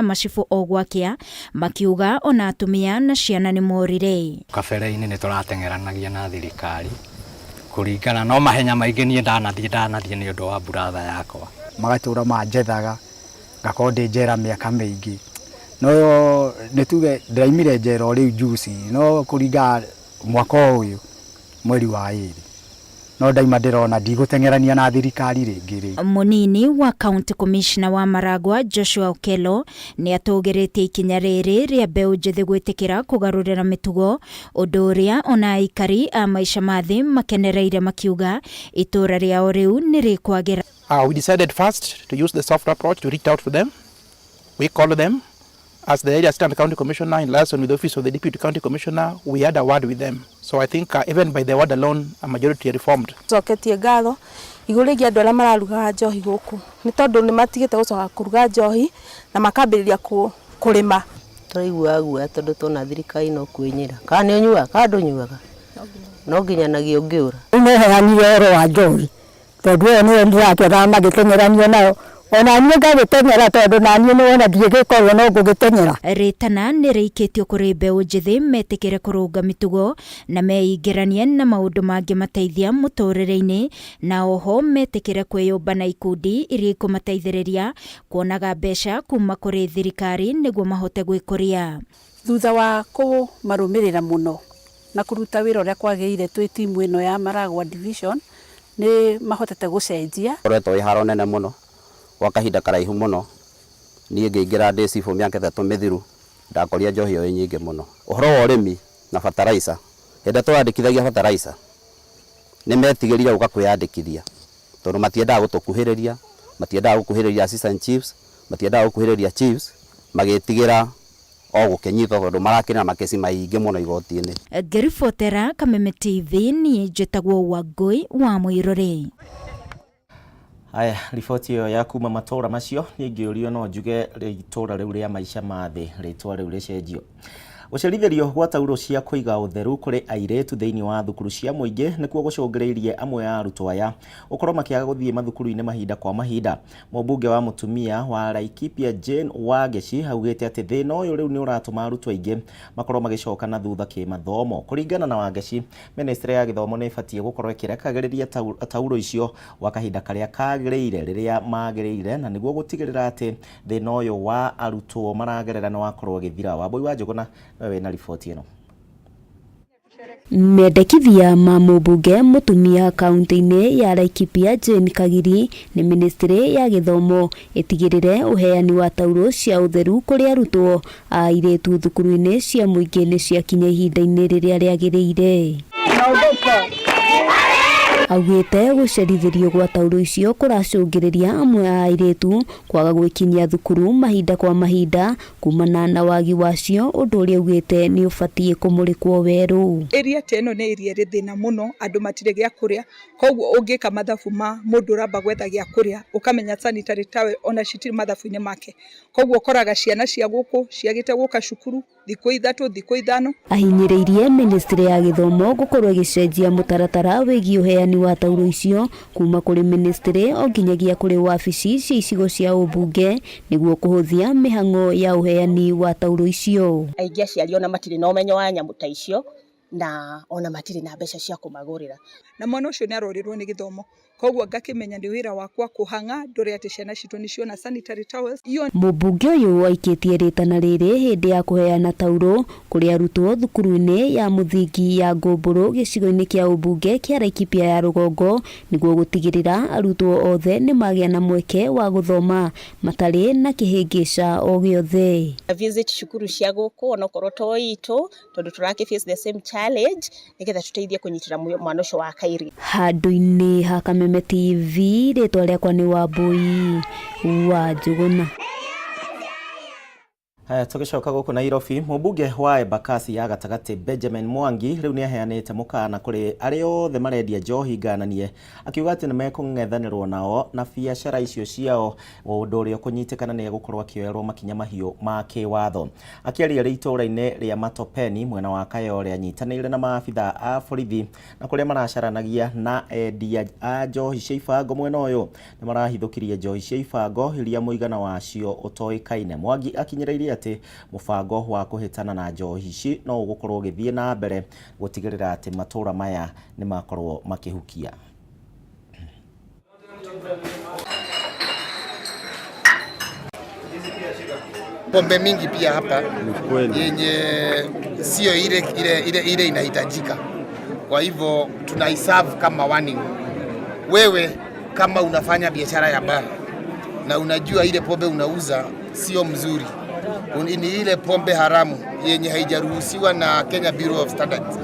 Macibũ o gwakĩa makiuga ona atumia na ciana nĩ morire. Kabere-inĩ nĩ tũrateng'eranagia na thirikari kũringana no mahenya maingĩ niĩ ndanathiĩ ndanathiĩ nĩ ũndũ wa brother yakwa. Magatũra manjethaga ngakorwo ndĩ njera mĩaka mĩingĩ, no nĩ tuge ndĩraimire njera o rĩu juzi, no kũringana mwaka ũyũ mweri wa 2 no ndaima ndĩrona ndigũteng'erania na thirikari rĩngĩ rĩ. Mũnini wa County Commissioner wa Maragua Joshua Okello nĩ atũgĩrĩtie ikinya rĩrĩ rĩa mbeũ njĩthĩ gwĩtĩkĩra kũgarũrĩra mĩtugo, ũndũ ũrĩa ona aikari a maica ma thĩ makenereire makiuga itũra rĩao rĩu nĩ rĩkwagĩra. We decided first to use the soft approach to reach out to them. We called them. As the area assistant county commissioner in liaison with the office of the deputy county commissioner, we had a word with them. So I think even by the word alone, a majority reformed. Coketie ngatho igũrũ rĩgiĩ andũ arĩa mararugaga njohi gũkũ nĩ tondũ nĩ matigĩte gũcoka kũruga njohi na makambĩrĩria kũrĩma. Tũraiguaga guoya tondũ tuona thirikari no kwĩnyĩra kana nĩ ũnyuaga kana ndũnyuaga no nginyanagia ũngĩũra. Nĩmeheanire ũhoro wa njohi tondũ ĩyo nĩyo ndĩrakĩonaga magĩteng'eranio nayo, ona niĩ ngagĩteng'era tondũ naniĩ nĩwona ndingĩgĩkorwo no ngũgĩteng'era. Rĩtana nĩ rĩikĩtio kũrĩ mbeũ njĩthĩ metĩkĩre kũrũnga mĩtugo na meingĩranie na maũndũ mangĩmateithia mũtũrĩre-inĩ, na oho metĩkĩre kwĩyũmba na ikundi iria ikũmateithĩrĩria kuonaga mbeca kuma kũrĩ thirikari nĩguo mahote gwĩkũria. Thutha wa kũmarũmĩrĩra mũno na kũruta wĩra ũrĩa kwagĩrĩire twĩ timu ĩno ya Maragua Division nĩ mahotete gũcenjia. Koretwo ĩ haro nene mũno gwa kahinda karaihu mũno. Niĩ ngĩingĩra ndĩ cibũ mĩaka 3 mĩthiru ndakoria njohi ĩyo ĩ nyingĩ mũno. Ũhoro wa ũrĩmi na fertilizer, hĩndĩ ĩrĩa tũrandĩkithagia fertilizer nĩ metigĩrire gũka kwĩyandĩkithia tondũ matiendaga gũtũkuhĩrĩria, matiendaga gũkuhĩrĩria assistant chiefs, matiendaga gũkuhĩrĩria chiefs, magĩtigĩra o gũkĩnyitwo tondũ marakĩrĩ na makesi maingĩ mũno igoti-inĩ. Ngĩribotera Kameme TV niĩ njĩtagwo Wangũi wa Mũirũrĩ. Aya, riboti ĩyo ya kuma matũra macio niĩ ngĩũrio no njuge itũra rĩu rĩa maica ma thĩ rĩtwa rĩu rĩcenjio. Gũcerithĩrio gwa taurũ cia kũiga ũtheru kũrĩ airĩtu thĩinĩ wa thukuru cia mũingĩ nĩkuo gũcũngĩrĩirie amwe a arutwo aya gũkorwo makĩaga gũthiĩ mathukuru-inĩ mahinda kwa mahinda. Mũmbunge wa mũtumia wa Laikipia Jane Wangeci augĩte atĩ thĩna ũyũ rĩu nĩ ũratũma arutwo aingĩ makorwo magĩcoka na thutha kĩmathomo. Kũringana na Wangeci, ministry ya gĩthomo nĩ ĩbatiĩ gũkorwo ĩkĩrekagĩrĩria taurũ icio gwa kahinda karĩa kagĩrĩire rĩrĩa magĩrĩire, na nĩguo gũtigĩrĩra atĩ thĩna ũyũ wa arutwo maragerera nĩ wakorwo ũgĩthira. Wambui wa Njũgũna nĩwe wĩna riboti ĩno. Mendekithia ma mũmbunge mũtumia kaunti-inĩ ya Laikipia Jane Kagiri nĩ ministry ya gĩthomo ĩtigĩrĩre ũheani wa taurũ cia ũtheru kũrĩ arutwo a airĩtu thukuru-inĩ cia mũingĩ nĩ ciakinya ihinda-inĩ rĩrĩa rĩagĩrĩire. Augĩte gũcerithĩrio gwa taurũ icio kũracũngĩrĩria amwe a airĩtu kwaga gwĩkinyia thukuru mahinda kwa mahinda kumana na wagi wacio, ũndũ ũrĩa augĩte nĩ ũbatiĩ kũmũrĩkwo werũ. Area ta ĩno nĩ area ĩrĩ thĩna mũno, andũ matirĩ gĩa kũrĩa, koguo ũngĩka mathabu ma mũndũ ũramba gwetha gĩa kũrĩa ũkamenya sanitary towel ona citirĩ mathabu-inĩ make, koguo ũkoraga ciana cia gũkũ ciagĩte gũka cukuru thikũ 3 thikũ 5. Ahinyĩrĩirie ministry ya gĩthomo gũkorwo ĩgĩcenjia mũtaratara wĩgiĩ ũheani wa taurũ icio kuma kũrĩ ministry o nginyagia kũrĩ wabici cia icigo cia ũmbunge nĩguo kũhũthia mĩhang'o ya ũheani wa taurũ icio. Aingĩ aciari ona matirĩ na ũmenyo wa nyamũ ta icio na ona matirĩ na mbeca cia kũmagũrĩra. Na mwana ũcio nĩ arorĩrwo nĩ gĩthomo, koguo ngakĩmenya nĩ wĩra wakwa kũhang'a ndore atĩ ciana citũ nĩ ciona sanitary towels. Mũmbunge ũyũ aikĩtie rĩtana rĩrĩ hĩndĩ ya kũheana taurũ kũrĩ arutwo thukuru-inĩ ya mũthingi ya Ngũmbũrũ gĩcigo-inĩ kĩa ũmbunge kĩa Laikipia ya rũgongo nĩguo gũtigĩrĩra arutwo othe nĩ magĩa na mweke wa gũthoma matarĩ na kĩhĩngĩca o gĩothe. Visit cukuru cia gũkũ onokorwo to itũ tondũ tũrakĩ face the same challenge nĩgetha tũteithie kũnyitĩra mwana ũcio wa kairĩtu. Handũ-inĩ ha Kameme TV, rĩtwa rĩakwa nĩ Wambui wa Njũgũna. Haya, tũgĩcoka gũkũ Nairobi, mũmbunge wa Embakasi ya gatagatĩ Benjamin Mwangi rĩu nĩ aheanĩte mũkana kũrĩ arĩa othe marendia njohi ngananie, akiuga atĩ nĩ mekũng'ethanĩrwo nao na biacara icio ciao, ũndũ ũrĩa ũkũnyitĩkana nĩ egũkorwo akĩoerwo makinya mahiũ ma kĩwatho. Akĩaria arĩ itũũra-inĩ rĩa Matopeni mwena wa Kayole anyitanĩire na maabitha a borithi na kũrĩa maracaranagia na endia a njohi cia ibango mwena ũyũ nĩ marahithũkirie njohi cia ibango iria mũigana wacio ũtoĩkaine. Mwangi akinyĩrĩirie atĩ mũbango wa kũhĩtana na njohi ici no ũgũkorwo ũgĩthiĩ na mbere gũtigĩrĩra atĩ matũra maya nĩ makorwo makĩhukia. Pombe mingi pia hapa yenye sio ile, ile, ile, ile inahitajika. Kwa hivyo tunaiserve kama warning. Wewe kama unafanya biashara ya baa na unajua ile pombe unauza sio mzuri, ni ile pombe haramu yenye haijaruhusiwa na Kenya Bureau of Standards,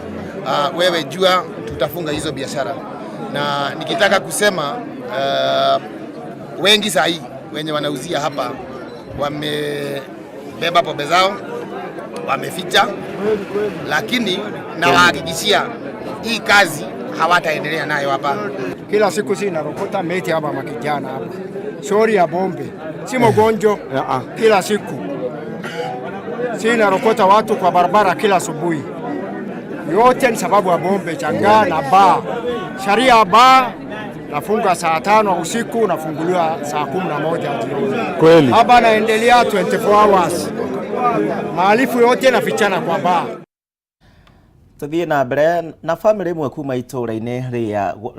wewe jua tutafunga hizo biashara. Na nikitaka kusema wengi saa hii wenye wanauzia hapa wamebeba pombe zao wameficha, lakini nawahakikishia hii kazi hawataendelea nayo hapa. Kila siku si narokota meti hapa makijana hapa, sori ya bombe, si mgonjo. Kila siku si narokota watu kwa barabara kila asubuhi, yote ni sababu ya bombe, changaa na baa. Sharia ya baa nafunga saa 5 usiku, nafunguliwa saa 11 jioni. Kweli. Hapa naendelea 24 hours, maalifu yote nafichana kwa baa. Tuthiĩ na mbere na bamĩrĩ ĩmwe kuma itũũra-inĩ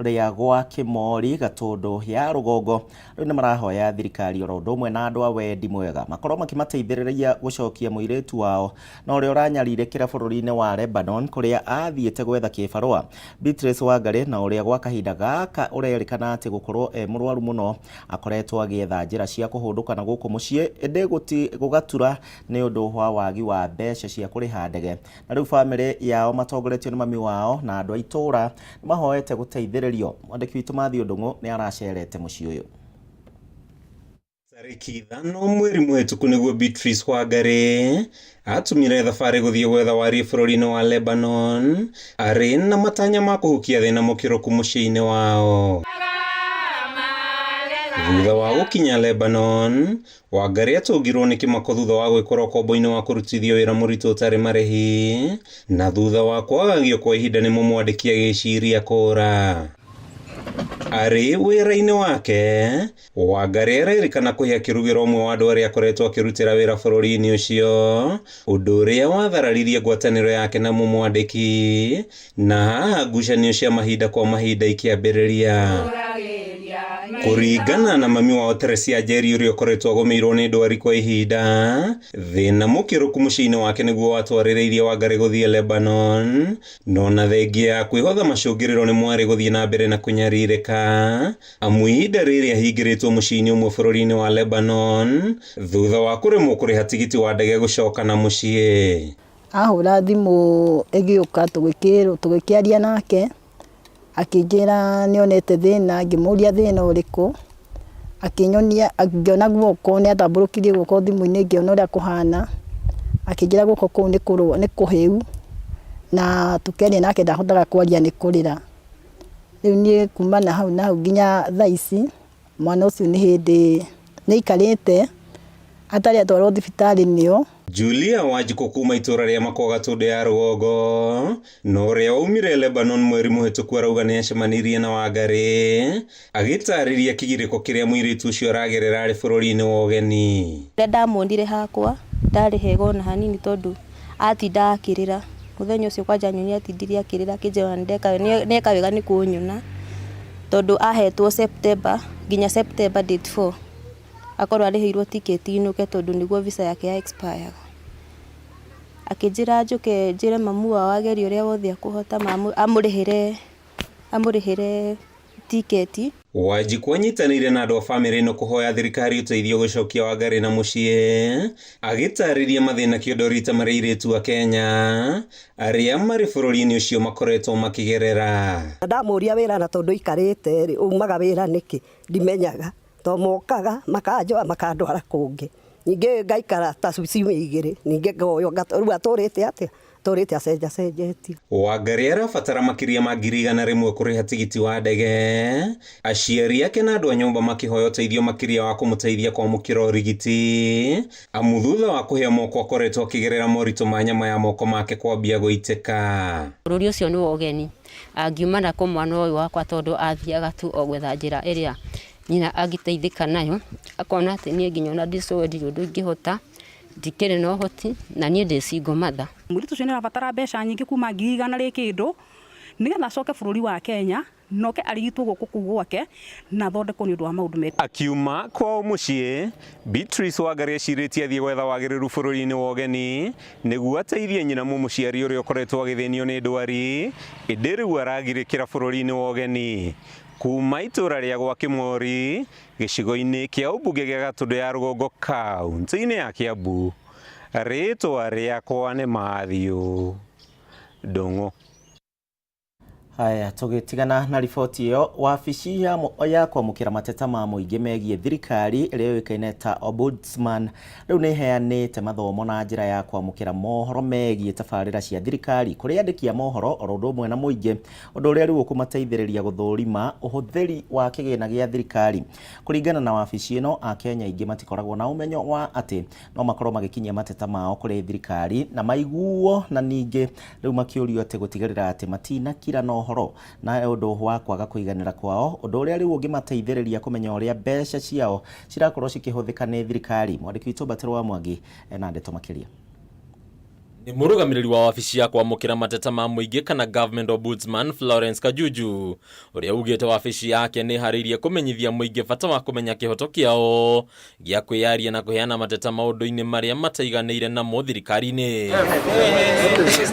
rĩa gwa Kĩmori Gatũndũ ya rũgongo rĩu nĩ marahoya thirikari oro ũndũ ũmwe na andũ a wendi mwega makorwo makĩmateithĩrĩria gũcokia mũirĩtu wao na ũrĩa ũranyarirĩkĩra bũrũri-inĩ wa Lebanon kũrĩa athiĩte gwetha kĩbarũa. Beatrice Wangarĩ na ũrĩa gwa kahinda gaka ũrerĩkana atĩ gũkorwo e mũrwaru mũno akoretwo agĩetha njĩra cia kũhũndũka na gũkũ mũciĩ ĩndĩ gũgatura nĩ ũndũ wa wagi wa mbeca cia kũrĩha ndege. Na rĩu bamĩrĩ yao matongoretio nĩ mami wao na andũ a itũũra nĩ mahoete gũteithĩrĩrio. Mwandĩki witũ Matthew Ndung'u nĩ aracerete mũciĩ ũyũ. Tarĩki 5 mweri mũhĩtũku nĩguo Beatrice Wangarĩ atumire thabarĩ gũthiĩ gwetha wariĩ bũrũri-inĩ wa Lebanon arĩ na matanya ma kũhukia thĩna mũkĩrũku mũciĩ-inĩ wao. Thutha wa gũkinya Lebanon, Wangarĩ atũngirwo nĩ kĩmako thutha wa gwĩkora ũkombo-inĩ wa kũrutithio wĩra mũritũ ũtarĩ marĩhi na thutha wa kwagagio kwa ihinda nĩ mũmwandĩki agĩciria kũra. Arĩ wĩra-inĩ wake, Wangarĩ arerĩkana kũhe akĩrugĩra ũmwe wa andũ arĩa akoretwo akĩrutĩra wĩra bũrũri-inĩ ũcio, ũndũ ũrĩa wathararirie ngwatanĩro yake na mũmwandĩki, na haha ngucanio cia mahinda kwa mahinda ikĩambĩrĩria. Kũringana na mami wao Teresia Njeri ũrĩa ũkoretwo agũmĩirwo nĩ ndwari kwa ihinda, thĩna mũkĩrũku mũciĩ-inĩ wake nĩguo watwarĩrĩirie Wangarĩ gũthiĩ Lebanon, no na thengia ya kwĩhotha macũngĩrĩro nĩ mwarĩ gũthiĩ na mbere na kũnyarirĩka, amu ihinda rĩrĩ ahingĩrĩtwo mũciĩ-inĩ ũmwe bũrũri-inĩ wa Lebanon thutha wa kũremwo kũrĩha tigiti wa ndege gũcoka na mũciĩ. Ahũra thimũ ĩgĩũka tũgĩkĩaria nake akĩnjĩra nĩonete thĩna, ngĩmũria thĩna ũrĩkũ, akĩnyonia, ngĩona guoko nĩ atambũrũkirie guoko thimũ-inĩ ngĩona ũrĩa kũhana, akĩnjĩra guoko kũu nĩ kũhĩu na tũkĩaria nake ndahotaga kwaria nĩ kũrĩra. Rĩu niĩ kuma na hau na hau nginya thaa ici mwana ũcio nĩ hĩndĩ nĩ aikarĩte atarĩ atwarwo thibitarĩ nĩo. Julia Wanjikũ kuma itũũra rĩa Makwa Gatũndũ ya rũgongo na ũrĩa waumire Lebanon mweri mũhĩtũku arauga nĩ acemanirie na Wangarĩ agĩtarĩria kĩgirĩko kĩrĩa mũirĩtu ũcio aragerera arĩ bũrũri-inĩ wa ũgeni. Rĩrĩa ndamuonire hakwa ndarĩ hega ona hanini tondũ atinda akĩrĩra mũthenya ũcio kwanja nyonia atindire akĩrĩra akĩnjĩra nĩeka wega nĩ kũnyona tondũ ahetwo September nginya September date 4 akorwo arĩhĩirwo tiketi inũke tondũ nĩguo visa yake ya expire. Akĩnjĩra njũke njĩre mamu wao agerie ũrĩa wothe akũhota amũrĩhĩre tiketi. Wanjikũ anyitanĩire na andũ a bamĩrĩ ĩno kũhoya thirikari ũteithio gũcokia Wangarĩ na mũciĩ agĩtarĩria mathĩna kĩondo rita marĩa airĩtu a Kenya arĩa marĩ bũrũri-inĩ ũcio makoretwo makĩgerera. Ndamũria wĩra na tondũ ikarĩte rĩ umaga wĩra nĩkĩ ndimenyaga to mokaga makanjoa makandwara kũngĩ Ningĩ ngaikara ta ciumia 2, ningĩ ngoywo, rĩu atũrĩte atĩa? Tũrĩte acenjacenjetie. Wangari arabatara makĩria ma 100,000 kũrĩha tigiti wa ndege, aciari ake na andũ a nyũmba makĩhoya ũteithio makĩria wa kũmũteithia kwamũkĩra ũrigiti, amu thutha wa kũhĩa moko akoretwo akĩgerera moritũ ma nyama ya moko make kwambia gũitĩka. Bũrũri ũcio nĩ wa ũgeni, angiuma nako mwana ũyũ wakwa tondũ athiaga tu o gwetha njĩra ĩrĩa nyina angĩteithĩka nayo, akona atĩ niĩ nginya ona ndĩcũĩ ndirĩ ũndũ ingĩhota, ndikĩrĩ na ũhoti na niĩ ndĩ single mother. Mũirĩtu ũcio nĩ arabatara mbeca nyingĩ kuma 100,000 rĩ kĩndũ nĩgetha acoke bũrũri wa Kenya noke arigitwo gũkũ kũu gwake na athondekwo nĩ ũndũ wa maũndũ me. Akiuma kwao mũciĩ, Beatrice Wangari ecirĩtie athiĩ gwetha wagĩrĩru bũrũri-inĩ wa ũgeni nĩguo ateithie nyina mũmũciari ũrĩa ũkoretwo agĩthĩnio nĩ ndwari, ĩndĩ rĩu aragirĩkĩra bũrũri-inĩ wa ũgeni. Kuma itũra rĩa gwa Kĩmori, gĩcigo-inĩ kĩa ũmbunge gĩa Gatũndũ ya Rũgongo kaunti-inĩ ya Kiambu, rĩtwa rĩakwa nĩ Matthew Ndung'u. Haya, tũgĩtigana na riboti ĩyo, wabici ya kwamũkĩra mateta ma mũingĩ megiĩ thirikari ĩrĩa yũĩkaine ta Ombudsman rĩu nĩ ĩheanĩte mathomo na njĩra ya kwamũkĩra mohoro megiĩ tabarĩra cia thirikari kũrĩ andĩki a mohoro oro ũndũ ũmwe na mũingĩ, ũndũ ũrĩa rĩu ũkũmateithĩrĩria gũthũrima ũhũthĩri wa kĩgĩna gĩa thirikari. Kũringana na wabici ĩno, Akenya aingĩ matikoragwo na ũmenyo wa atĩ no makorwo magĩkinyia mateta mao kũrĩ thirikari na maiguo, na ningĩ rĩu makĩũrio atĩ gũtigĩrĩra atĩ matinakira na ũhoro na ũndũ wa kwaga kũiganĩra kwao, ũndũ ũrĩa rĩu ũngĩmateithĩrĩria kũmenya ũrĩa mbeca ciao cirakorwo cikĩhũthĩka nĩ thirikari. Mwandĩki witũ Mbatĩrũ wa Mwangi ena ndeto makĩria. Nĩ mũrũgamĩrĩri wa wabici ya kwamũkĩra mateta ma mũingĩ kana Government Ombudsman Florence Kajuju ũrĩa ugĩte wabici yake nĩ ĩharĩirie kũmenyithia mũingĩ bata wa kũmenya kĩhoto kĩao gĩa kwĩyaria na kũheana mateta maũndũ-inĩ marĩa mataiganĩire namo thirikari-inĩ.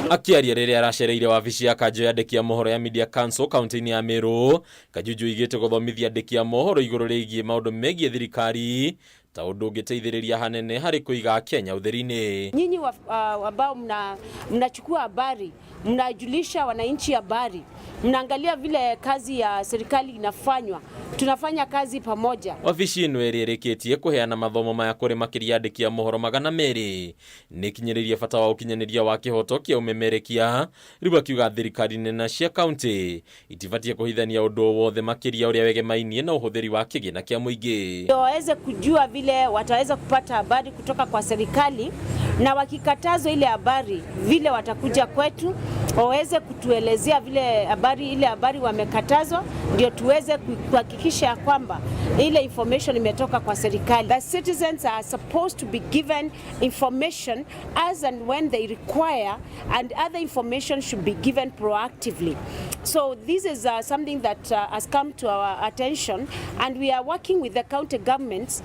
Akĩaria rĩrĩa aracereire wabici ya kanjũ ya andĩki a mohoro ya Media Council kaunti-inĩ ya Meru, Kajuju oigĩte gũthomithia andĩki a mohoro igũrũ rĩgiĩ maũndũ megiĩ thirikari ta ũndũ ũngĩteithĩrĩria hanene harĩ kũiga Kenya ũtheri-inĩ. Nyinyi ambao mnachukua habari, mnajulisha wananchi habari, mnaangalia vile kazi ya serikali inafanywa, tunafanya kazi pamoja. Wabici ĩno ĩrĩa ĩrĩkĩtie kũheana mathomo maya kũrĩ makĩria andĩki a mohoro 200 nĩ ĩkinyĩrĩirie bata wa ũkinyanĩria wa kĩhoto kĩa ũmemerekia, rĩu akiuga thirikari nene cia kaunti itibatiĩ kũhithania ũndũ o wothe makĩria ũrĩa wegemainie na ũhũthĩri wa kĩgĩna kĩa mũingĩ. Ndio waweze kujua vile wataweza kupata habari kutoka kwa serikali, na wakikatazwa ile habari vile watakuja kwetu waweze kutuelezea vile ile habari wamekatazwa, ndio tuweze kuhakikisha ya kwamba ile information imetoka kwa serikali. The citizens are supposed to be given information as and when they require, and other information should be given proactively. So this is something that has come to our attention, and we are working with the county governments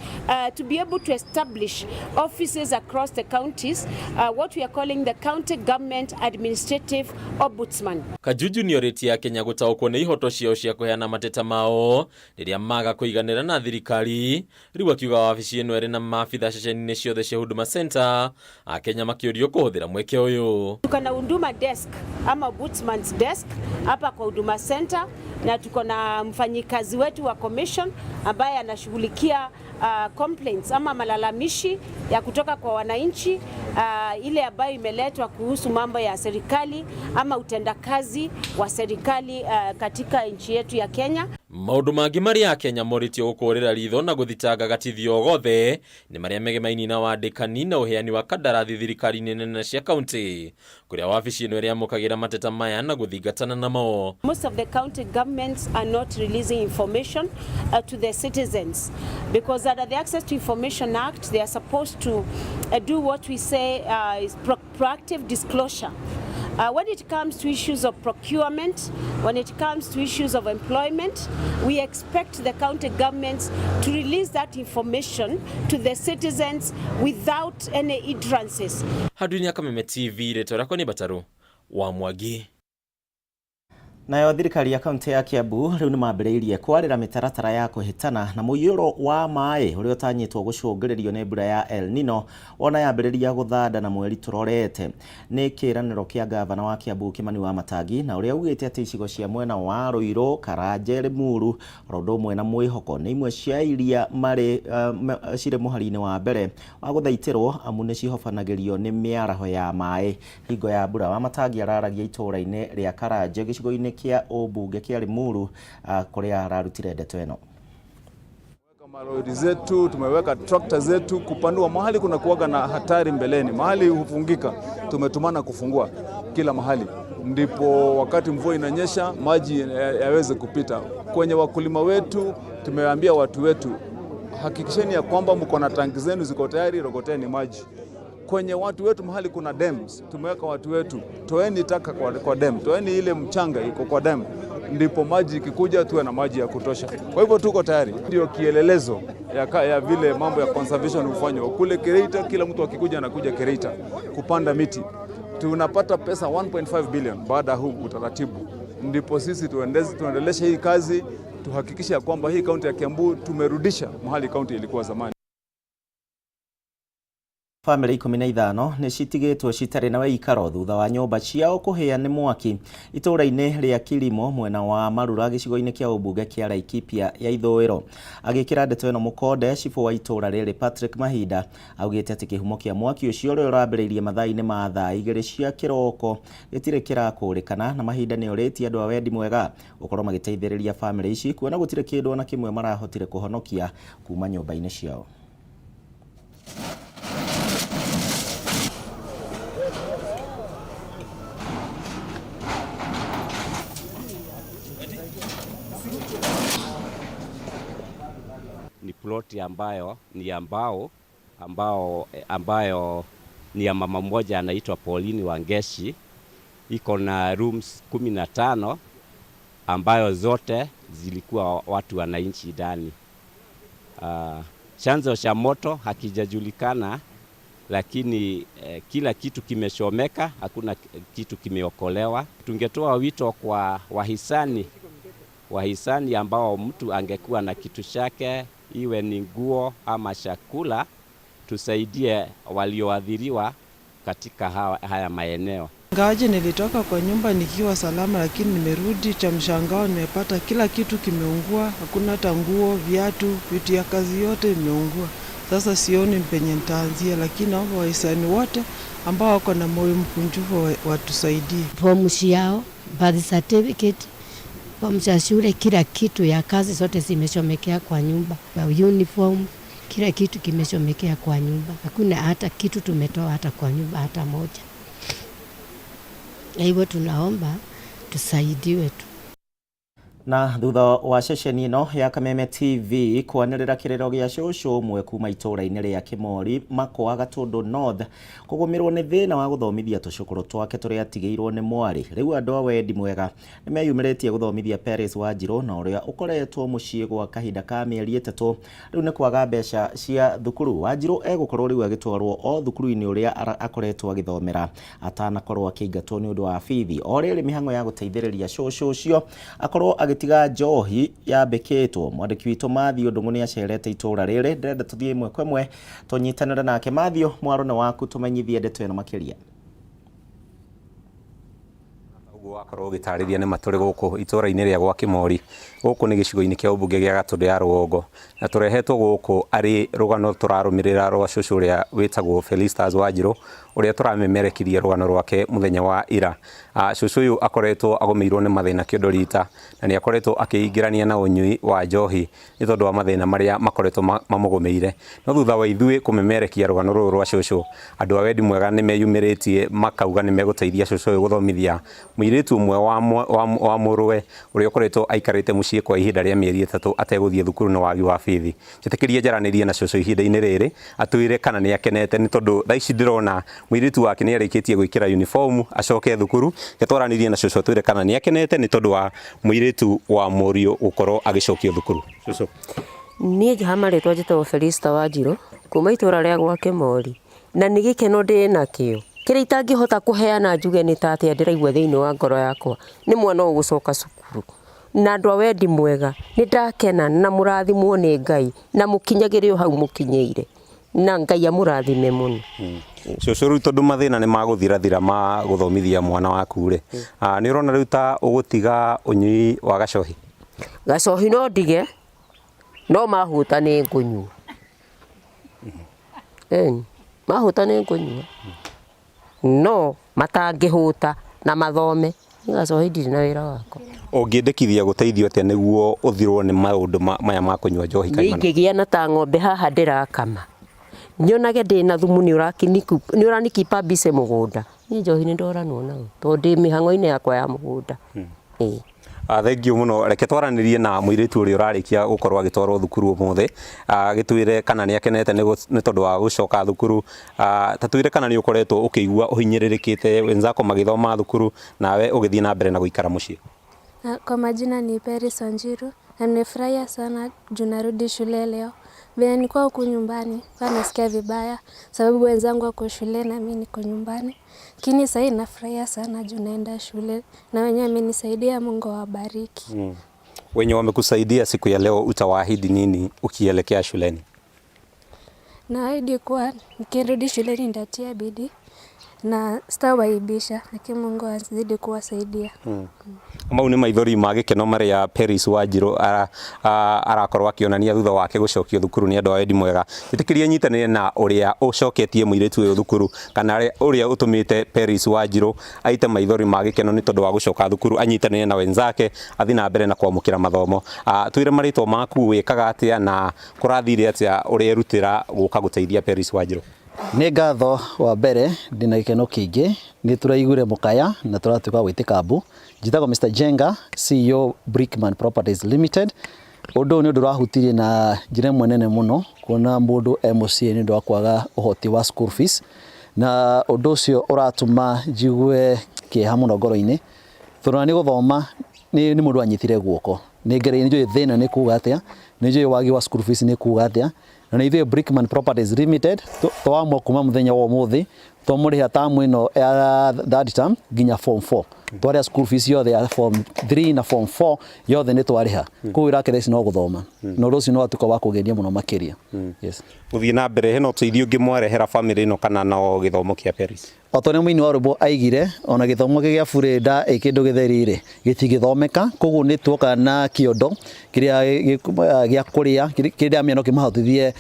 to be able to establish offices across the counties, what we are calling the county government administrative ombudsman. Kajuju nĩorĩtie Akenya gũtaũkwo nĩ ihoto ciao cia kũheana mateta mao rĩrĩa maga kũiganĩra na thirikari, rĩu akiuga wabici ĩno ĩrĩ na maabitha ceceni-inĩ ciothe cia Huduma Center, Akenya makĩũrio kũhũthĩra mweke ũyũ. Tuko na Huduma desk ama ombudsman's desk hapa kwa Huduma Center, na tuko na mfanyikazi wetu wa commission ambaye anashughulikia complaints ama malalamishi ya kutoka kwa wananchi, ile ambayo imeletwa kuhusu mambo ya serikali ama utendakazi wa serikali katika nchi yetu ya Kenya. Maũndũ mangĩ marĩa Akenya morĩtio gũkũrĩra ritho na gũthitanga gatithio gothe nĩ marĩa megemainie na wandĩkani na ũheani wa kandarathi thirikari-inĩ nene cia kaunti, kũrĩa wabici ĩno ĩrĩamũkagĩra mateta maya na gũthingatana namo. Most of the county governments are not releasing information to the citizens because under the Access to Information Act they are supposed to do what we say is proactive disclosure. When it comes to issues of procurement, when it comes to issues of employment, we expect the county governments to release that information to the citizens without any hindrances. Handũ-inĩ ya Kameme TV, rĩtwa rĩakwa nĩ Mbataru wa Mwangi. Nayo thirikari ya kaunti ya Kiambu rĩu nĩ mambĩrĩirie kwarĩra mĩtaratara ya kũhĩtana na mũiyũro wa maĩ ũrĩa ũtanyĩtwo gũcũngĩrĩrio nĩ mbura ya El Nino ona yambĩrĩria gũthanda na mweri tũrorete. Nĩ kĩĩranĩro kĩa ngavana wa Kiambu Kimani Wamatangi na ũrĩa ugĩte atĩ icigo cia mwena wa Ruiru, Karanja, Limuru oro ũndũ ũmwe na Mwĩhoko nĩ imwe cia iria marĩ cirĩ mũhari-inĩ wa mbere wa gũthaitĩrwo amu nĩ cihobanagĩrio nĩ mĩaraho ya maĩ hingo ya mbura. Wamatangi araragia itũũra-inĩ rĩa Karanje gĩcigo-inĩ kĩa ũmbunge kĩa Limuru kũrĩa ararutire ndeto ĩno. Malori zetu tumeweka trakta zetu kupanua mahali kuna kuwaga na hatari mbeleni, mahali hufungika, tumetumana kufungua kila mahali, ndipo wakati mvua inanyesha maji yaweze kupita. Kwenye wakulima wetu tumewaambia watu wetu, hakikisheni ya kwamba mko na tanki zenu ziko tayari, rogoteni maji. Kwenye watu wetu mahali kuna dams, tumeweka watu wetu, toeni taka kwa dam, toeni ile mchanga iko kwa dam, ndipo maji ikikuja tuwe na maji ya kutosha. Kwa hivyo tuko tayari. Ndio kielelezo ya vile mambo ya conservation hufanywa kule Kereita. Kila mtu akikuja anakuja Kereita kupanda miti. Tunapata pesa 1.5 billion baada ya huu utaratibu, ndipo sisi tuendeleshe hii kazi, tuhakikishe ya kwamba hii kaunti ya Kiambu tumerudisha mahali kaunti ilikuwa zamani. Bamĩrĩ 15 nĩ citigĩtwo citarĩ na wĩikaro thutha wa nyũmba ciao kũhĩa nĩ mwaki itũũra-inĩ rĩa Kilimo mwena wa Marura gĩcigo-inĩ kĩa ũmbunge kĩa Laikipia ya ithũĩro. Agĩkĩra ndeto ĩno mũkonde, cibũ wa itũũra rĩrĩ Patrick Mahinda augĩte atĩ kĩhumo kĩa mwaki ũcio ũrĩa ũrambĩrĩirie mathaa-inĩ ma thaa 2 cia kĩroko gĩtirĩ kĩrakũrĩkana, na Mahinda nĩ orĩtie andũ a wendi mwega gũkorwo magĩteithĩrĩria bamĩrĩ ici kuona gũtirĩ kĩndũ ona kĩmwe marahotire kũhonokia kuma nyũmba-inĩ ciao. Ni ploti ambayo ni ya mbao ambayo ni ya mama mmoja anaitwa Pauline Wangeshi, iko na rooms 15 ambayo zote zilikuwa watu wananchi ndani. Chanzo cha moto hakijajulikana, lakini kila kitu kimechomeka, hakuna kitu kimeokolewa. Tungetoa wito kwa wahisani ambao mtu angekuwa na kitu chake, iwe ni nguo ama chakula, tusaidie walioathiriwa katika haya maeneo. Ingawaje nilitoka kwa nyumba nikiwa salama, lakini nimerudi cha mshangao, nimepata kila kitu kimeungua, hakuna hata nguo, viatu, vitu ya kazi yote imeungua. Sasa sioni penye nitaanzia, lakini naomba wahisani wote ambao wako na moyo mkunjufu watusaidie. Fomu yao, birth certificate, fomu za shule, kila kitu ya kazi zote zimechomekea kwa nyumba. Uniform, kila kitu kimechomekea kwa nyumba. Hakuna hata kitu tumetoa hata kwa nyumba hata moja. Na hivyo tunaomba tusaidiwe tu. Na thutha wa ceceni ĩno ya Kameme TV kwanĩrĩra kĩrĩro gĩa cũcũ ũmwe kuma itũũra-inĩ rĩa Kĩmori Makwa Gatũndũ North kũgũmĩrwo nĩ thĩna wa gũthomithia tũcũkũrũ twake tũrĩa atigĩirwo nĩ mwarĩ, rĩu andũ a wendi mwega nĩmeyumĩrĩtie gũthomithia Paris Wanjirũ na ũrĩa ũkoretwo mũciĩ gwa kahinda ka mĩeri 3 rĩu nĩ kwaga mbeca cia thukuru. Wanjirũ egũkorwo rĩu agĩtwarwo o thukuru-inĩ ũrĩa akoretwo agĩthomera atanakorwo akĩingatwo nĩ ũndũ wa bithi. O rĩrĩ mĩhang'o ya gũteithĩrĩria cũcũ ũcio akorwo agĩtiga njohi yambĩkĩtwo. Mwandĩki witũ Matthew Ndung'u nĩ acerete itũũra rĩrĩ, ndĩrenda tũthiĩ ĩmwe kwa ĩmwe tũnyitanĩre nake. Matthew, mwaro nĩ waku, tũmenyithie ndeto ĩno makĩria. Ũguo wakorwo ũgĩtarĩria nĩ matũrĩ gũkũ itũũra-inĩ rĩa gwa Kĩmori, gũkũ nĩ gĩcigo-inĩ kĩa ũmbunge gĩa Gatũndũ ya Rũgongo, na tũrehetwo gũkũ arĩ rũgano tũrarũmĩrĩra rwa cũcũ ũrĩa wĩtagwo Felistas Wanjirũ, ũrĩa tũramemerekirie rũgano rwake mũthenya wa ira. Cũcũ ũyũ akoretwo agũmĩirwo nĩ mathĩna kĩondo rita, na nĩ akoretwo akĩingĩrania na ũnyui wa njohi nĩ tondũ wa mathĩna marĩa makoretwo mamũgũmĩire. No thutha wa ithuĩ kũmemerekia rũgano rũrũ rwa cũcũ, andũ a wendi mwega nĩ meyumĩrĩtie makauga nĩ megũteithia cũcũ ũyũ gũthomithia mũirĩtu ũmwe wa mũrũwe ũrĩa ũkoretwo aikarĩte mũciĩ kwa ihinda rĩa mĩeri 3 ategũthiĩ thukuru nĩ wagi wa bithi. Njĩtĩkĩrie njaranĩrie na cũcũ ihinda-inĩ rĩrĩ atwĩre kana nĩ akenete, nĩ tondũ thaa ici ndĩrona mũirĩtu wake nĩ arĩkĩtie gwĩkĩra uniform acoke thukuru. Twaranĩrie na cũcũ atwĩre kana nĩ akenete nĩ tondũ wa mũirĩtu wa mũriũ gũkorwo agĩcokio thukuru. Cũcũ. Niĩ njahama rĩtwa njĩtagwo Felista Wanjirũ kuma itũũra rĩa gwa Kĩmori, na nĩ gĩkeno ndĩ nakĩo. Kĩrĩa itangĩhota kũheana njuge nĩ ta atĩa ndĩraigua thĩinĩ wa ngoro yakwa nĩ mwana ũyũ gũcoka cukuru na andũ a wendi mwega nĩ ndakena na mũrathimwo nĩ Ngai na mũkinyagĩre o hau mũkinyĩire na Ngai amũrathime mũno. Cũcũ rĩu tondũ mathĩna nĩ magũthirathira ma gũthomithia mwana waku rĩ, nĩ ũrona rĩu ta ũgũtiga ũnyui wa gacohi? Gacohi no ndige no mahũta nĩ ngũnyua. Ĩni, mahũta nĩ ngũnyua no matangĩhũta na mathome niĩ gacohi ndirĩ na wĩra wako. Ũngĩendekithia gũteithio atĩa nĩguo ũthirwo nĩ maũndũ maya ma kũnyua njohi Niĩ kaimana? ingĩgĩa na ta ng'ombe haha ndĩrakama nyonage ndĩna thumu nĩ ũranikipa busy mũgũnda niĩ njohi nĩ ndoranwo nayo tondũ ndĩ mĩhang'o-inĩ yakwa ya mũgũnda. Ĩĩ. Thengiũ mũno, reke twaranĩrie na mũirĩtu ũrĩa ũrarĩkia gũkorwo agĩtwarwo thukuru ũmũthĩ, agĩtwĩre kana nĩ akenete nĩ tondũ wa gũcoka thukuru. Ta twĩre kana nĩ ũkoretwo ũkĩigua ũhinyĩrĩrĩkĩte wenzako magĩthoma thukuru nawe ũgĩthiĩ na mbere na gũikara mũciĩ? Kwa majina ni Peris Wanjiru na nimefurahia sana juu narudi shule leo. Vile nilikuwa huku nyumbani, nilikuwa nasikia vibaya sababu wenzangu wako shule na mimi niko nyumbani. Lakini sahii nafurahia sana juu naenda shule na wenye wamenisaidia Mungu awabariki. Wenye wamekusaidia siku ya leo utawaahidi nini ukielekea shuleni? Naahidi kuwa nikirudi shuleni nitatia bidii na sitawaibisha, lakini Mungu azidi kuwasaidia. Mau nĩ maithori ma gĩkeno marĩa Peris Wanjiru arakorwo akĩonania thutha wake gũcokio thukuru nĩ andũ a wendi mwega. Ĩtĩkĩria nyitanĩre na ũrĩa ũcoketie mũirĩtu ũyũ thukuru kana ũrĩa ũtũmĩte Peris Wanjiru aite maithori ma gĩkeno nĩ tondũ wa gũcoka thukuru, anyitanĩre na wenzake athiĩ na mbere na kwamũkĩra mathomo. Twĩre marĩtwa maku, wĩkaga atĩa na kũrathire atĩa ũrerutĩra gũka gũteithia Peris Wanjiru? Nĩ ngatho wa mbere ndĩna gĩkeno kĩingĩ nĩ tũraiguire mũkaya na tũratuĩka gwĩtĩka mbu. Njĩtagwo Mr Jenga, CEO Brickman Properties Limited. Ũndũ ũyũ nĩ ũndũ ũrahutirie na njĩra ĩmwe nene mũno kuona mũndũ e mũciĩ nĩ ũndũ wa kwaga ũhoti wa school fees, na ũndũ ũcio ũratũma njigue kĩeha mũno ngoro-inĩ tondũ nĩ gũthoma nĩ mũndũ anyitire guoko. Nĩ njũĩ thĩna nĩ kuga atĩa, nĩ njũĩ wagi wa school fees nĩ kuga atĩa, na nĩ ithuĩ Brickman Properties Limited twamua kuma mũthenya wa ũmũthĩ twamũrĩha term ĩno ya third term nginya form 4. Twarĩha school fees yothe ya form 3 na form 4 yothe nĩ twarĩha. Koguo ĩrakĩra ici no gũthoma na ũndũ ũcio nĩ watuĩka wa kũgenia mũno makĩria. Yes. Gũthiĩ na mbere hena ũteithio ũngĩ mwarehera family ĩno kana no gĩthomo kĩa Peris? O ta ũrĩa mũini wa rwĩmbo aigire, ona gĩthomo gĩa burĩ nda ĩ kĩndũ gĩtheri rĩ, gĩtingĩthomeka, koguo nĩ tuoka na kĩondo kĩrĩa gĩa kũrĩa kĩrĩa ndĩramenya no kĩmahotithie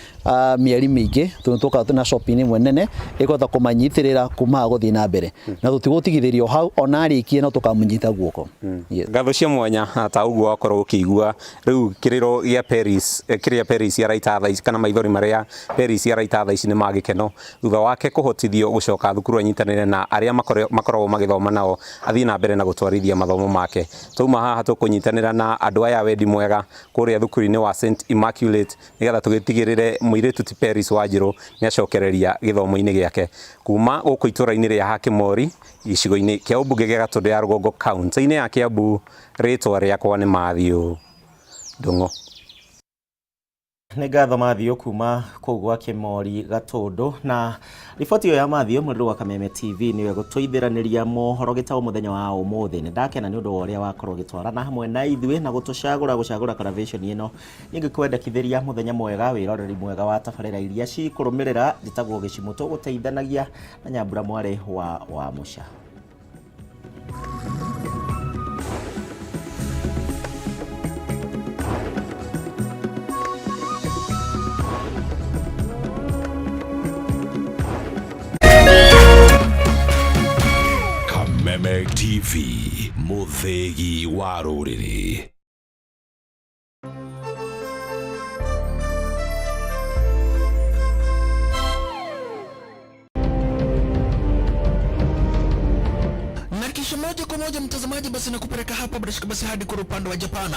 mĩeri mĩingĩ, tondũ tuoka na shopping ĩmwe nene ĩkũhota kũmanyitĩrĩra kuma haha gũthiĩ na mbere, na tũtigũtigithĩrio hau, ona arĩkie no tũkamũnyita guoko. Ngatho cia mwanya ta ũguo wakorwo ũkĩigua rĩu kĩrĩro gĩa Peris, kĩrĩa Peris araita thaa ici kana maithori marĩa Peris araita thaa ici nĩ ma gĩkeno thutha wake kũhotithio gũcoka thukuru anyitanĩre na arĩa makoragwo magĩthoma nao athiĩ na mbere na gũtwarithia mathomo make. Twauma haha tũkũnyitanĩra na andũ aya wendi mwega kũrĩa thukuru-inĩ wa St Immaculate nĩgetha tũgĩtigĩrĩre mũirĩtu ti Peris Wanjiru nĩ acokereria gĩthomo-inĩ gĩake. Kuma gũkũ itũra-inĩ rĩa Hakimori gĩcigo-inĩ kĩa ũmbunge gĩa Gatũndũ ya Rũgongo kaunti-inĩ ya Kiambu, rĩtwa rĩakwa nĩ Matthew Ndung'u. Nĩ ngatho Matthew kuma kũu gwa Kĩmori Gatũndũ, na riboti ĩyo ya Matthew mũrĩrĩ wa Kameme TV nĩwe gũtũithĩranĩria mohoro gĩtaũ mũthenya wa ũmũthĩ. Nĩ ndakena nĩ ũndũ wa ũrĩa wakorwo ũgĩtwarana hamwe na ithuĩ na gũtũcagũra gũcagũra Karavation ĩno. Niĩ ngĩkwendekithĩria mũthenya mwega, wĩroreri mwega wa tabarĩra iria cikũrũmĩrĩra. Njĩtagwo Gĩcimũ, tũgũteithanagia na Nyambura mwarĩ wa Wamũca. Kameme TV, mũthĩgi wa rũrĩrĩ. Na kisha moja kwa moja mtazamaji, basi nakupeleka hapa bila shaka basi hadi kwa upande wa Japana.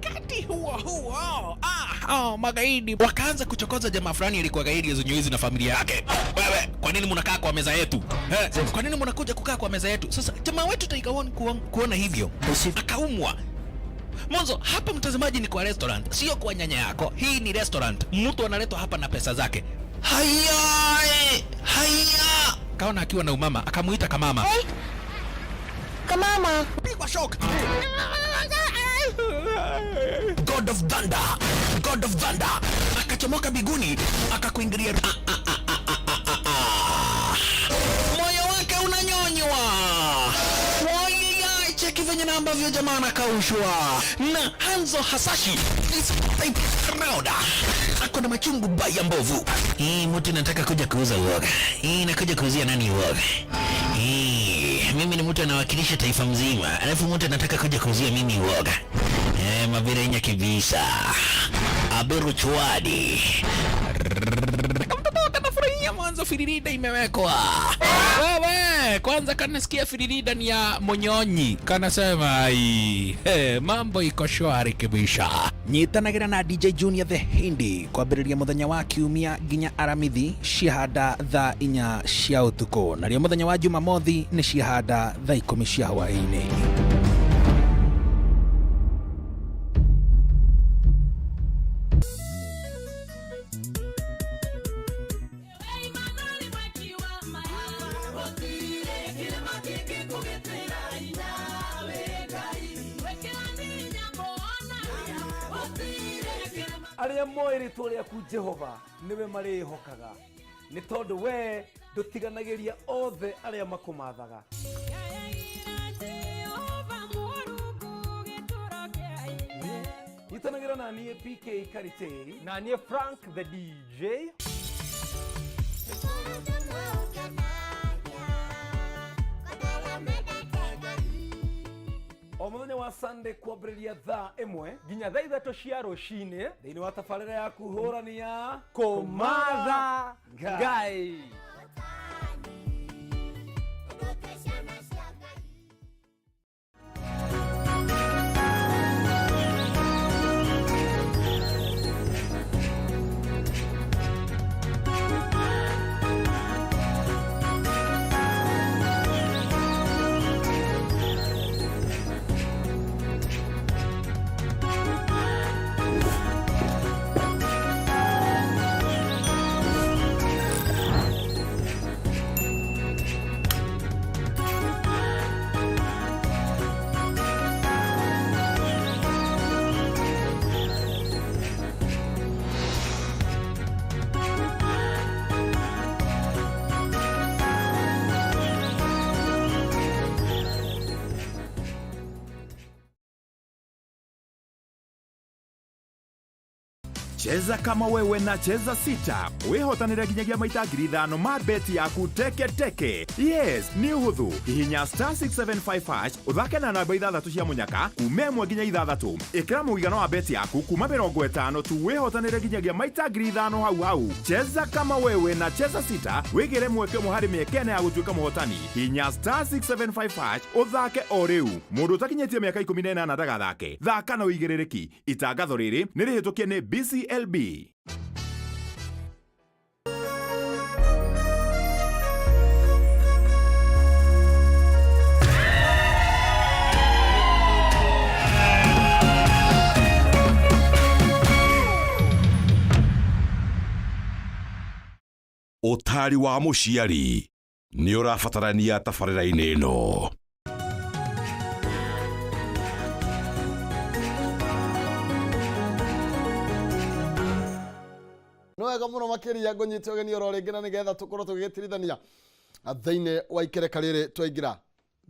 Wakati huo huo, magaidi wakaanza kuchokoza jamaa fulani alikuwa gaidi ya na familia yake. Wewe, kwa nini mnakaa kwa meza yetu? Kwa nini mnakuja kukaa kwa meza yetu? Sasa jamaa wetu Tiger One kuona hivyo akaumwa. Mwanzo hapa mtazamaji ni kwa restaurant, sio kwa nyanya yako. Hii ni restaurant. Mtu analetwa hapa na pesa zake. Haya, haya. Akaona akiwa na umama, akamuita kamama. Hey. Kamama. Pigwa shock. God of Thunder, God of Thunder akachomoka biguni akakuingilia. Moyo wake unanyonywa. Wayaya, cheki venye na ambavyo jamaa anakaushwa na Hanzo Hasashi is proud. Ako na machungu baya mbovu. Hii mtu nataka kuja kuuza uoga. Hii nakuja kuuzia nani uoga? Hii mimi ni mtu anawakilisha taifa mzima, alafu mtu anataka kuja kuuzia mimi uoga. Mabirenya kibisa. Aberu chwadi. Kamtoto kanafurahia mwanzo firirida imewekwa. Wewe kwanza kanasikia firirida ni ya Monyonyi, kanasema ai, hey, mambo iko shwari kibisha. Nyitanagĩra na DJ Junior the Hindi kwambĩrĩria mũthenya wa kiumia nginya aramithi ciahanda thaa 4 cia ũtukũ, narĩo mũthenya wa Jumamothi nĩ ciahanda thaa 10 cia hwaĩ-inĩ. Arĩa moĩ rĩtwa rĩaku Jehova nĩwe marĩĩhokaga, nĩ tondũ we ndũtiganagĩria othe arĩa makũmathaga. Nyitanagĩra na niĩ PK Karitei na niĩ Frank the DJ. O mũthenya wa Sunday kwambĩrĩria thaa 1 nginya thaa 3 cia rũcinĩ thĩinĩ wa tabarĩra ya kũhũrania Kũmatha Ngai. Cheza kama wewe na Cheza Sita wihotanire nginyagia maita 5,000 ma beti yaku teke teke. Yes, nĩ ũhũthũ. Hihinya star 675 hash ũthake na namba 6 cia mũnyaka kuma 1 nginya 6. Ĩkĩra mũigana wa beti yaku kuma 50 tu wihotanire nginyagia maita 5,000 hau hau. Cheza kama wewe na Cheza Sita wĩgĩre mweke ũmwe harĩ mĩeke ĩna ya gũtuĩka mũhotani. Hihinya star 675 hash ũthake o rĩu. Mũndũ ũtakinyĩtie mĩaka 18 ndagathake. Thaka na ũigĩrĩrĩki. Itangatho rĩrĩ nĩ rĩhĩtũkie nĩ BCLB. Ũtari wa mũciari nĩ ũrabatarania tabarĩra-inĩ ĩno. No wega muno makiria ngunyite ugeni oro ringi na nigetha tukorwo tugigĩtirithania thĩinĩ wa ikereka rĩrĩ twaingĩra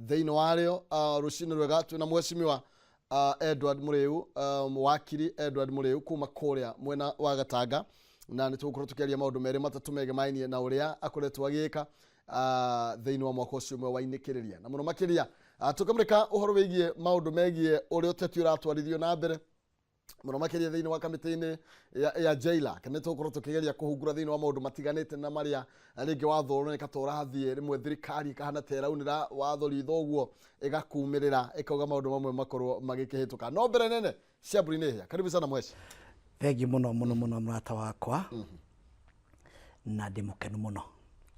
thĩinĩ warĩo. Rũcinĩ rwega twĩna mheshimiwa Edward Muriu, wakiri Edward Muriu kuma kũrĩa mwena wa Gatanga, na nĩ tũgũkorwo tũkĩaria maũndũ merĩ matatũ megemainie na ũrĩa akoretwo agĩka thĩinĩ wa mwaka ũcio ũmwe wa inĩkĩrĩria, na mũno makĩria tũkamũrĩka ũhoro wĩgiĩ maũndũ megiĩ ũrĩa ũteti ũratwarithio na mbere muno makiria thiini wa kamiti-ini ya JLAC. Nĩ tũgũkorwo tũkĩgeria kũhungura thiini wa maũndũ matiganĩte na marĩa rĩngĩ watho ũroneka ta ũrathiĩ rĩmwe thirikari ĩkahana ta ĩraunĩra watho ritho ũguo ĩgakumĩrĩra ĩkauga maũndũ mamwe makorwo magĩkĩhĩtũka. No mbere nene Ciamburi nĩ hĩa. Karibu sana mweshi. Thengiũ mũno mũno mũno mũrata wakwa, na ndĩ mũkenu mũno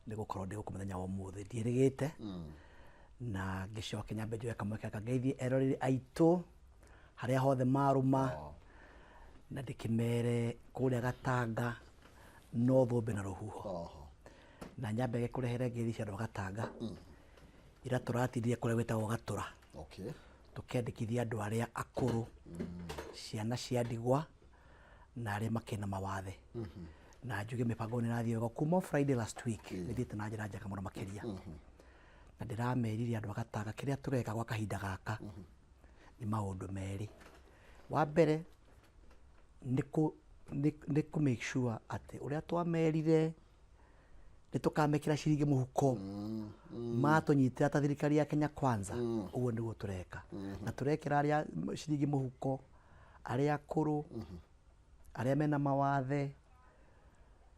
nĩ gũkorwo ndĩ gũkũ mũthenya wa ũmũthĩ. Ndiĩrĩgĩte na ngĩcoke nyambe njoe kamweke gaka ngeithie eroreri aitũ harĩa hothe marũma, na ndĩkĩmere kũrĩa Gatanga no thũmbĩ na rũhuho. Na nyambe gĩkũrehere ngeithi cia andũ a Gatanga ira tũratindire kũrĩa gwĩtagwo Gatũra. Tũkĩandĩkithia andũ arĩa akũrũ, ciana cia ndigwa na arĩa makĩrĩ na mawathe. Na njuge mĩbango nĩ ĩrathiĩ wega kuma Friday last week, nĩ ĩthiĩte na njĩra njega mũno makĩria. Na ndĩramerire andũ a Gatanga kĩrĩa tũreka gwa kahinda gaka nĩ maũndũ merĩ. Wa mbere nĩ kũ make sure atĩ ũrĩa twamerire nĩ tũkamekĩra ciringi mũhuko matũnyitĩra ta thirikari ya Kenya Kwanza, ũguo nĩguo tũreka. Na tũrekĩra arĩa ciringi mũhuko, arĩa akũrũ, arĩa mena mawathe,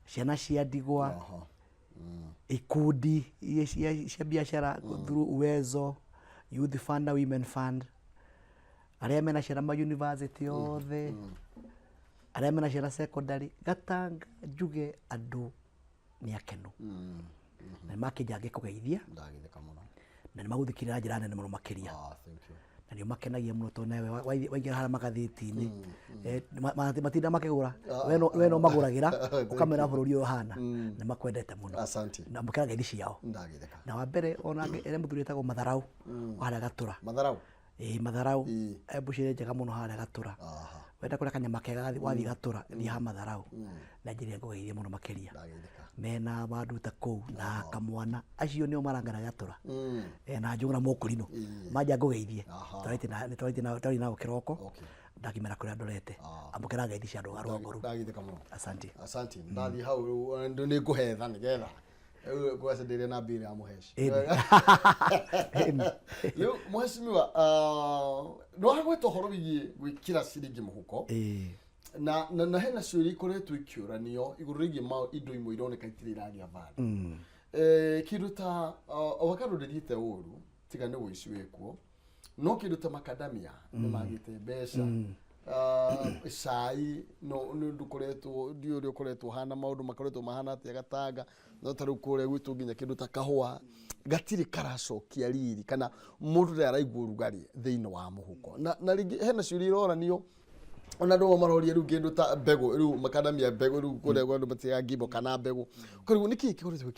ciana cia ndigwa, ikundi iria cia biacara through Uwezo, Youth Fund na Women Fund, arĩa mena ciana ma university othe, arĩa mena ciana secondary. Gatanga njuge andũ nĩ akenu na nĩ makĩnja ngĩkũgeithia Ndagithĩka mũno. na nĩ magũthikĩrĩria na njĩra nene mũno makĩria. Thank you. Na nĩ ũmakenagia mũno tondũ nawe waingĩra harĩa magathĩti-inĩ, matinda makĩgũra, we no magũragĩra ũkamera bũrũri ũyũ ũhana. Nĩ makwendete mũno. Asante. Na mũkĩra ngeithi ciao. Ndagithĩka. Na wa mbere ona ere mũthuri etagwo Matharau harĩa Gatũra. Matharau. Ĩĩ, Matharau mbucĩrĩ njega mũno harĩa Gatũra. Wenda kũrĩa kanyama kega wathiĩ Gatũra, thiĩ ha Matharau. Na njĩra ngũgeithie mũno makĩria mena Wanduta kũu na kamwana acio nĩo marangara Gatũra. Na Njũgũna Mũkũrinũ manja ngũgeithie. Twarĩtie nao kĩroko, ndakimera kũrĩa ndorete. Amũkĩra ngeithi cia andũ a Rwangũrũ. Ndagithĩka mũno. Asante. Asante. Ndathiĩ hau rĩu nĩ ngũhetha nĩgetha rĩu ngwaca ndĩrĩ na mbira ya mũheci. Ĩni. Rĩu mheshimiwa, nĩ wagweta ũhoro wĩgiĩ gwĩkĩra ciringi mũhuko na hena ciũria ikoretwo ikĩũranio igũrũ rĩgiĩ indo imwe ironeka itirĩ iragĩa value. Kĩndũ ta avocado ndĩthiĩte ũru tiga nĩ ũici wĩkuo, no kĩndũ ta macadamia nĩ magĩte mbeca. Cai no nĩ ũndũ ũkoretwo, ndiũĩ ũrĩa ũkoretwo ũhana, maũndũ makoretwo mahana atĩa Gatanga, no ta rĩu kũrĩa gwitũ nginya kĩndũ ta kahũa gatirĩ karacokia riri kana mũndũ nĩ araigua ũrugarĩ thĩinĩ wa mũhuko. Na rĩngĩ hena ciũria iroranio ona andũ amwe maroria rĩu kĩndũ ta mbegũ, rĩu macadamia mbegũ, rĩu kũrĩa andũ matigaga ngimbo kana mbegũ, koguo nĩkĩ kĩkoretwo gĩkĩ